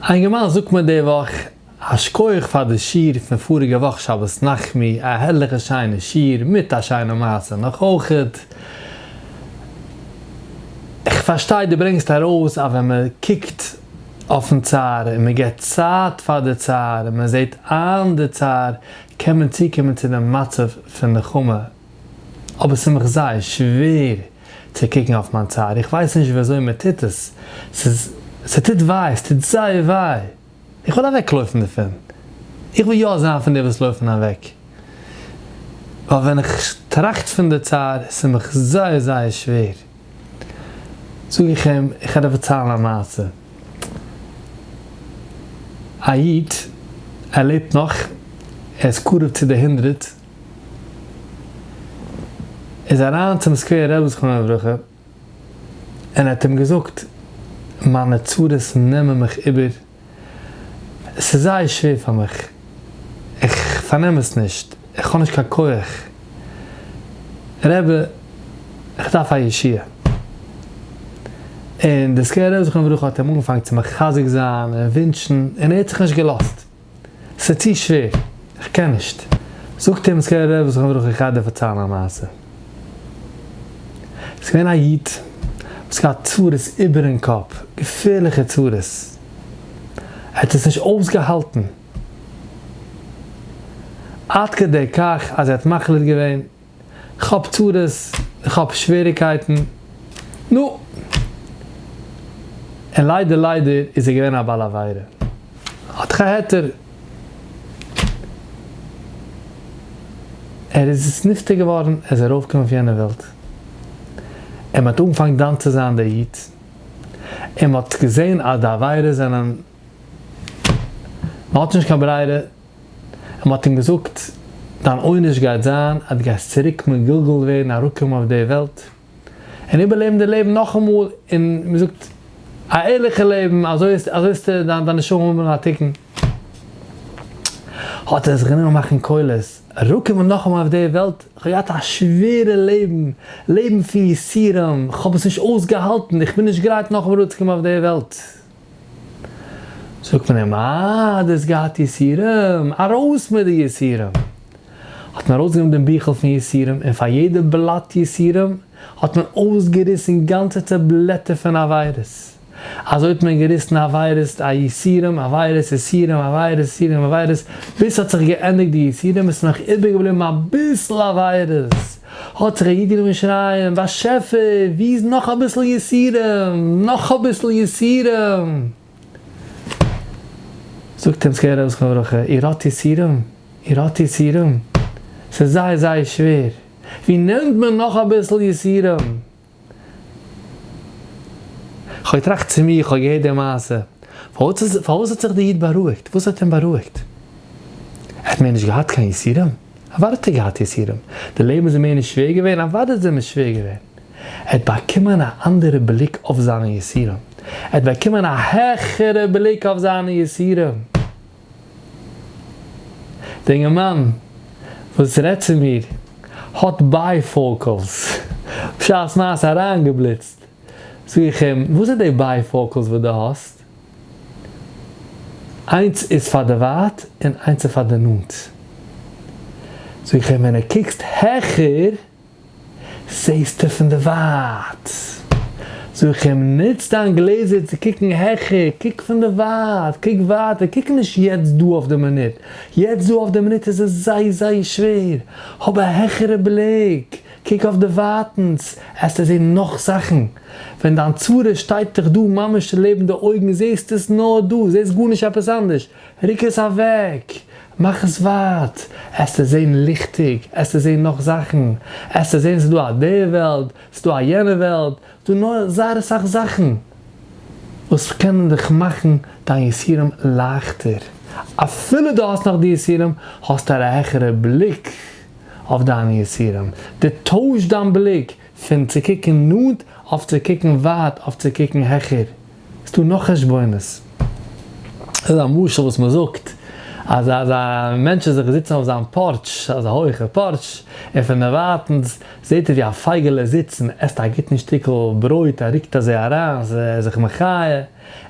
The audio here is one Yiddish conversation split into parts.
א אינגערמאן זאגט מיר די וואך א שכוח פאר די שיעור פון פאריגע וואך שבת נחמו, א הערליכע שיינע שיעור מיט א שיינע מעשה נאך אויכעט. איך פארשטיי דו ברענגסט ארויס אז ווען מען קוקט אויפן צער און מען געבט צייט פאר די צער און מען זעט איין די צער קען מען צוקומען צו דעם מצב פון נחמה, אבער ס'איז מיך זייער שווער צו קוקן אויף מיין צער, איך ווייס נישט ווי אזוי מען טוט עס, ס'איז, ס'טוט וויי, ס'טוט זייער וויי, איך וויל אוועק לויפן דערפון, איך וויל יא זיין פון די וואס לויפן אוועק, ווייל ווען איך טראכט פון די צער, ס'איז מיך זייער זייער שווער. זאג איך אים, איך וועל דיר פארציילן א מעשה, א איד, ער לעבט נאך, ער איז קרוב צו די הונדרעט, איז אריין צום סקווער רבי זכרונו לברכה און ער האט אים געזאגט מיינע צרות נעמען מיך איבער, עס איז זייער שווער פאר מיך, איך פארנעם עס נישט, איך האב נישט קיין כח, רבי איך דארף א ישועה. און דער סקווער רבי זכרונו לברכה האט אים אנגעפאנגען צו מחזק זיין און ווינטשן און ער האט זיך נישט געלאזט. ס'איז צו שווער, איך קען נישט. זאגט אים סקווערער רבי זכרונו לברכה איך גיי דיר פארציילן א מעשה. ס'איז געווען א איד וואס האט געהאט צרות איבערן קאפ, געפערליכע צרות, ער האט עס נישט אויסגעהאלטן, עד כדי כך אז ער האט מחליט געווען כ'האב צרות, איך האב שוועריקייטן, נו! און ליידער ליידער איז ער געווען א בעל עבירה. האט איך א היתר. ער איז נפטר געווארן, ער איז ארויפגעקומען אויף יענע וועלט, און מ'האט אנגעפאנגט דן צו זיין דער איד, און מ'האט געזען אז די עבירות זענען, מ'האט נישט קיין ברירה, און מ'האט אים געזאגט, דיין עונש גייט זיין אז דו גייסט צוריק מגולגל ווערן אראפקומען אויף די וועלט, און איבערלעבן די לעבן נאכאמאל, און מ'זאגט, א ערליכע לעבן, אזוי וועסטו דיין נשמה האבן א תיקון. האט ער זיך גענומען מאכן קולות, אראפקומען נאכאמאל אויף די וועלט, כ'האב געהאט א שווערע לעבן, לעבן פון יסורים, כ'האב עס נישט אויסגעהאלטן, איך בין נישט גרייט נאכאמאל אראפצוקומען אויף די וועלט. זאגט מען אים, אה, דו האסט געהאט יסורים, ארויס מיט די יסורים! האט מען ארויסגענומען דעם ביכל פון יסורים, און פאר יעדע בלאט יסורים האט מען אויסגעריסן גאנצעטע בלעטער פון עבירות. אזוי האט מען געריסן עבירות, א יסורים, עבירות, יסורים, עבירות, יסורים, עבירות, ביז ס'האט זיך געענדיגט די יסורים, עס איז נאך איבערגעבליבן אביסל עבירות. האט זיך א איד גענומען שרייען, באשעפער, ווי איז נאך אביסל יסורים? נאך אביסל יסורים! זאגט אים סקווערער רבי זכרונו לברכה, איר האט יסורים? איר האט יסורים? ס'איז זייער זייער שווער, ווי נעמט מען נאך אביסל יסורים? כ'האב געטראכט צו מיר, כ'האב געהערט די מעשה, פארוואס האט זיך די איד בארואיגט? וואס האט אים בארואיגט? ער האט מער נישט געהאט קיין יסורים? אוודאי האט ער געהאט יסורים, די לעבן איז אים מער נישט שווער געווען? אוודאי איז אים עס שווער געווען. ער האט באקומען א אנדערע בליק אויף זיינע יסורים, ער האט באקומען א העכערע בליק אויף זיינע יסורים. דער אינגערמאן וואס רעדט צו מיר האט bifocals, בשעת מעשה אריינגעבליצט, זאג איך אים, וואס איז די bifocals וואס דו האסט? איינס איז פאר די ווייט און איינס איז פאר די נאנט. זאג איך אים, ווען ער קוקסט העכער זעסטו פון די ווייט. זאג איך אים, נוץ דיין גלעזער צו קוקן העכער, קוק פון די ווייט, קוק ווייטער, קוק נישט יעצט דא אויף די מינוט, יעצט דא אויף די מינוט איז עס זייער זייער שווער, האב א העכערע בליק, קוק אויף די ווייטנס, עסטו זען נאך זאכן, ווען דיין צרה שטייט דיך דא ממש לעבן די אויגן זעסטו עס נאר דא, זעסט גארנישט עפעס אנדערש, רוק עס אוועק, מאך עס ווייט, עסטו זען ליכטיג, עסטו זען נאך זאכן, עסטו זען ס'איז דא א די וועלט, ס'איז דא א יענע וועלט, ס'איז דא נאר זייער אסאך זאכן וואס קענען דיך מאכן דיין יסורים לייכטער, אפילו דו האסט נאך די יסורים, האסטו א העכערע בליק אויף דיינע יסורים, דו טוישט דיין בליק פון צו קוקן נאנט אויף צו קוקן ווייט אויף צו קוקן העכער. ס'דא נאך חשבונות. דאס איז א משל וואס מ'זאגט. אז אזא מענטש איז זיך געזיצן אויף זיין porch, אזא הויכע porch, און פון דערווייטנס זעט ער ווי א פייגעלע זיצט און עסט א גוטן שטיקל ברויט, ער רוקט אזוי אריין, ער איז זיך מחיה,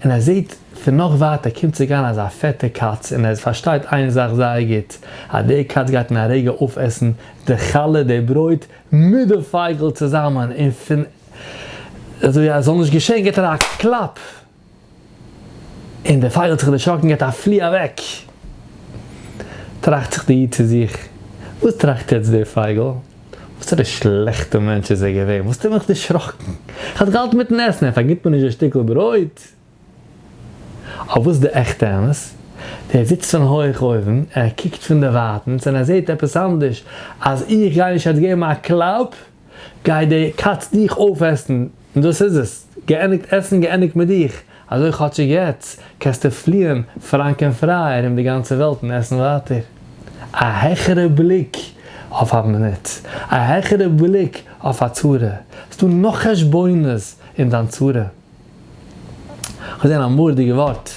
און ער זעט פון נאך ווייטער קומט צו גיין אזא פעטע קאץ, און ער פארשטייט איין זאך זייער גוט, אז די קאץ גייט אין א רגע אויפעסן די חלה, די ברויט, מיט די פייגל צוזאמען, און פון אזוי אז עס זאל נישט געשען גיבט ער א קלאפ, און דער פייגל האט זיך דערשראקן געט א פלי אוועק. טראכט זיך די איד צו זיך, וואס טראכט יעצט דער פייגל? וואסערע שלעכטע מענטש איז ער געווען? וואס האט ער מיך דערשראקן? איך האב געהאלטן מיטן עסן, ער פארגיבט מיר נישט די שטיקל ברויט. אבער וואס איז די עכטע אמת? דער זיצט פון הויך אויבן, ער קוקט פון דערווייטנס און ער זעט עפעס אנדערש, אז איך גיי נישט יעצט געבן א קלאפ, גייט די קאץ דיך אויפעסן, און דאס איז עס, געענדיגט עסן געענדיגט מיט דיך, אזוי כאטשיג יעצט קענסטו פליען פראנק און פריי ארום די גאנצע וועלט און עסן ווייטער. א העכערע בליק אויף א מינוט, א העכערע בליק אויף א צרה, ס'דא נאך חשבונות אין דיין צרה. כ'האב געזען א מורא'דיגע ווארט,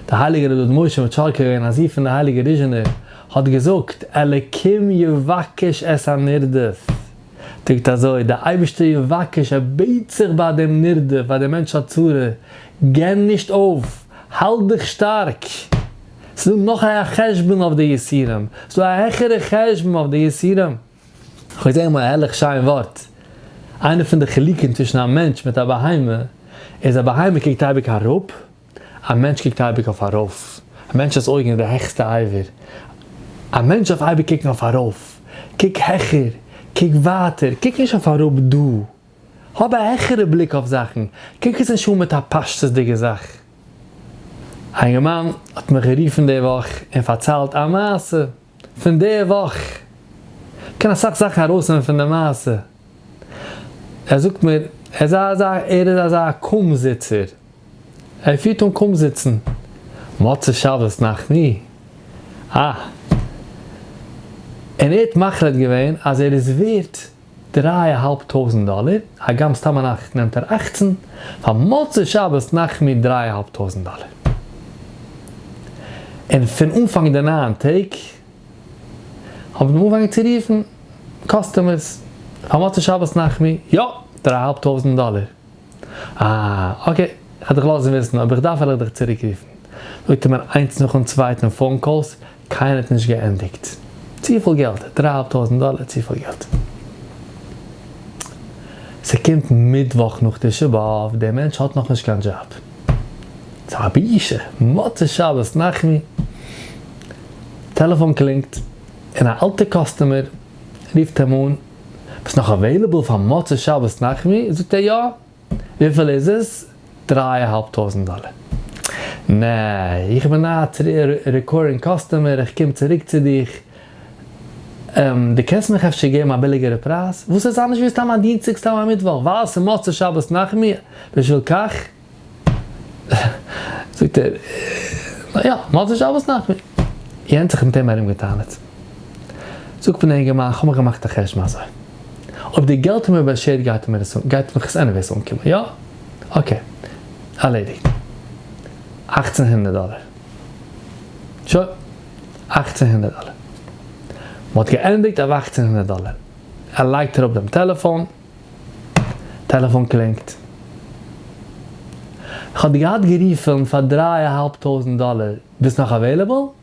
די הייליגע רבי דוד משה מטשארקע געווען א זון פון די הייליגע ריזשינער, האט געזאגט, אלקים יבקש את הנרדף, זאגט אזוי, דער אייבערשטער יבקש, ער בעט זיך ביי דעם נרדף, ביי דעם מענטש א צרה, געב נישט אויף, האלט דיך שטארק, ס'איז דא נאך א חשבון אויף די יסורים, ס'איז דא א העכערע חשבון אויף די יסורים. כ'האב געזען אמאל א הערליך שיין ווארט, איינע פון די חילוקים צווישן א מענטש מיט א בהמה, איז א בהמה קוקט אייביג אראפ, א מענטש קוקט אייביג אויף ארויף, א מענטש'ס אויגן איז די העכסטע אבר, א מענטש דארף אייביג קוקן אויף ארויף, קוק העכער, קוק ווייטער, קוק נישט אויף אראפ דא, האב א העכערע בליק אויף זאכן, קוק עס נישט אן מיט א פשטות'דיגע זאך. א אינגערמאן האט מיך גערופן די וואך און פארציילט א מעשה פון די וואך, מ'קען אסאך זאכן ארויסנעמען פון די מעשה, ער זאגט מיר ער איז אזא ער איז אזא קומזיצער, ער פירט אן קומזיצן מוצאי שבת נחמו, אה. און ער האט מחליט געווען אז ער איז ווערט דריי א האלב טויזנט דאלער, הגם סתם א נאכט נעמט ער אכצן, פאר מוצאי שבת נחמו דריי א האלב טויזנט דאלער. און פון אנפאנג די ניין טעג האבן אנגעפאנגען צו רופן customers פאר מוצאי שבת נחמו, יא, דריי א האלב טויזנט דאלער. אה, okay, כ'וועל דיך לאזן וויסן, אויב איך דארף וועל איך דיך צוריק רופן. זאגט ער מיר איינס נאכן צווייטן phone calls, קיינער האט נישט געענדיגט. צופיל געלט, דריי האלב טויזנט דאלער, צופיל געלט. ס'קומט מיטוואך נאך תשעה באב, דער מענטש האט נאכנישט קיין דזשאב. ס'איז א בושה, מוצאי שבת נחמו. טעלעפאן קלינגט, און א אלטע customer רופט אים אן, ביסט נאך available פאר מוצאי שבת נחמו? זאגט ער יא. וויפיל איז עס? דריי א האלב טויזנט דאלער. נע, איך בין א recurring customer, איך קום צוריק צו דיך, דו קענסט מיך אפשר געבן א ביליגערע פרייז? וואס איז אנדערש ווי סתם א דינסטאג סתם א מיטוואך? ווייל ס'איז מוצאי שבת נחמו, בשביל כך? זאגט ער, יא, מוצאי שבת נחמו. יענץ זיך מיט אים ארום געטענה'ט. זאגט מיר דער אינגערמאן, כ'האב מיך געמאכט א חשבון אזוי, אויב די געלט איז מיר באשערט גייט מיר עס גייט מיך עס anyways אנקומען, יא? okay, ארלעדיגט. אכצן הונדערט דאלער. שוין, אכצן הונדערט דאלער. מ'האט געענדיגט אויף אכצן הונדערט דאלער. ער לייגט אראפ דעם טעלעפאן. טעלעפאן קלינגט. כ'האב דיר געהאט גערופן פאר דריי א האלב טויזנט דאלער, ביסט נאך available?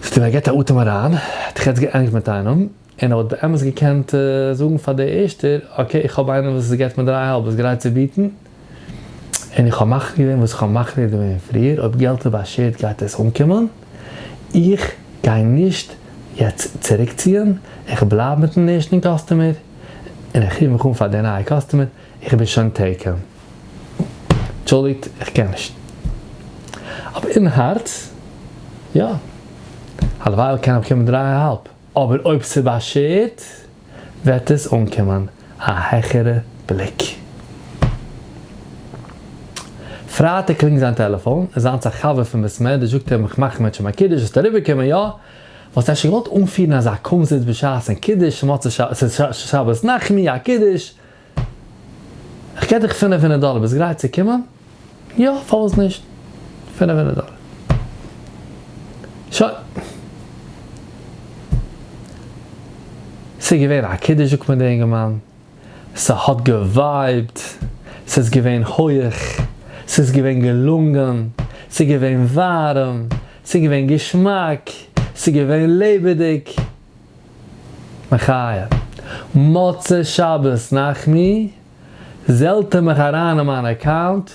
זאגט אים ער געט א אטעם אריין, האט איך יעצט געענדיגט מיט איינעם, און ער וואלט באמת געקענט זאגן פאר דער ערשטער, okay איך האב איינעם וואס געט מיר דריי א האלב, ביסט גרייט צו ביטן? און איך האב מחליט געווען וואס איך האב מחליט געווען פריער, אויב געלט איז באשערט גייט עס אנקומען, איך גיי נישט יעצט צוריקציען, איך בלייב מיטן ערשטן customer, און איך רוף מיך אן פאר די נייע customer, איך בין שוין taken. אנטשולדיגט, איך קען נישט. אבער אין הארץ, יא. הלוואי קען איך באקומען דריי א האלב. אבער אויב ס'באשערט, וועט עס אנקומען א העכערע בליק. פרייטאג קלינגט זיין טעלעפאן, איז זיינס א חבר פון בית מדרש, זאגט ער אים איך מאך מיט א קידוש, וועסט אריבערקומען יא? וואלסט אפשר געוואלט אנפירן אזא קומזיץ בשעת'ן קידוש, מוצאי שבת נחמו, א קידוש, איך געב דיך פינף הונדערט דאלער, ביסט גרייט צו קומען? יא, פארוואס נישט? פינף הונדערט דאלער. שוין. ס'איז געווען א קידוש זאגט מיר דער אינגערמאן, ס'האט געווייבט, ס'איז געווען הויעך, ס'איז געווען געלונגען, ס'איז געווען ווארעם, ס'איז געווען געשמאק, ס'איז געווען לעבעדיג. מחיה. מוצאי שבת נחמו זעלט ער מיך אריין אין מיין account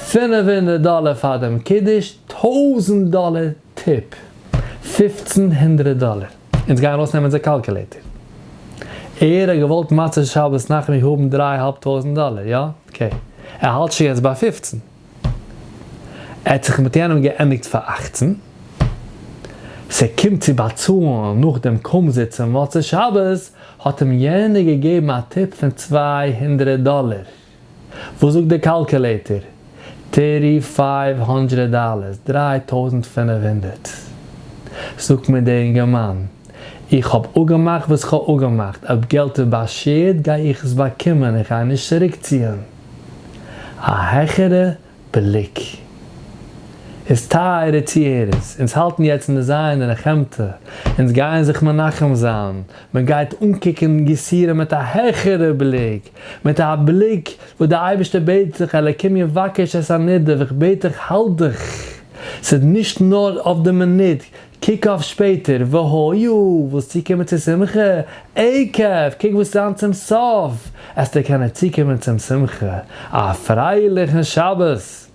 500 דאלער פאר דעם קידוש, 1000 דאלער tip, 1500 דאלער. אונז גייען ארויסנעמען אונזער calculator. ער האט געוואלט מוצאי שבת נחמו האבן דריי אהאלב טויזנט דאלער, יא? Okay. ער האלט שוין יעצט ביי 15. ער האט זיך מיט יענעם געענדיגט פאר 18. ס'קומט צו באצאלן נאך דעם קומזיץ און מוצאי שבת, האט אים יענער געגעבן א tip פון 200 דאלער. וואס זאגט דער calculator? 3500 dollars, 3500. זאגט מיר דער אינגערמאן, איך האב אפגעמאכט וואס איך האב אפגעמאכט, אויב געלט איז באשערט גיי איך עס באקומען, איך גיי נישט צוריקציען. א העכערע בליק. איז טייערע צוהערערס, אונז האלטן יעצט אין די ז' דנחמתא, אונז גייען זיך מנחם זיין, מען גייט אנקוקן יסורים מיט א העכערע בליק, מיט א בליק וואס דער אייבערשטער בעט זיך אלקים יבקש את הנרדף, איך בעט דיך האלט דיך, ס'איז נישט נאר אויף די מינוט, קוק אויף שפעטער, והיה, וואס צוקומען צו שמחה, עקב, קוק וואס זיין צום סוף, עסטו קענען צוקומען צום שמחה, א פרייליכן שבת!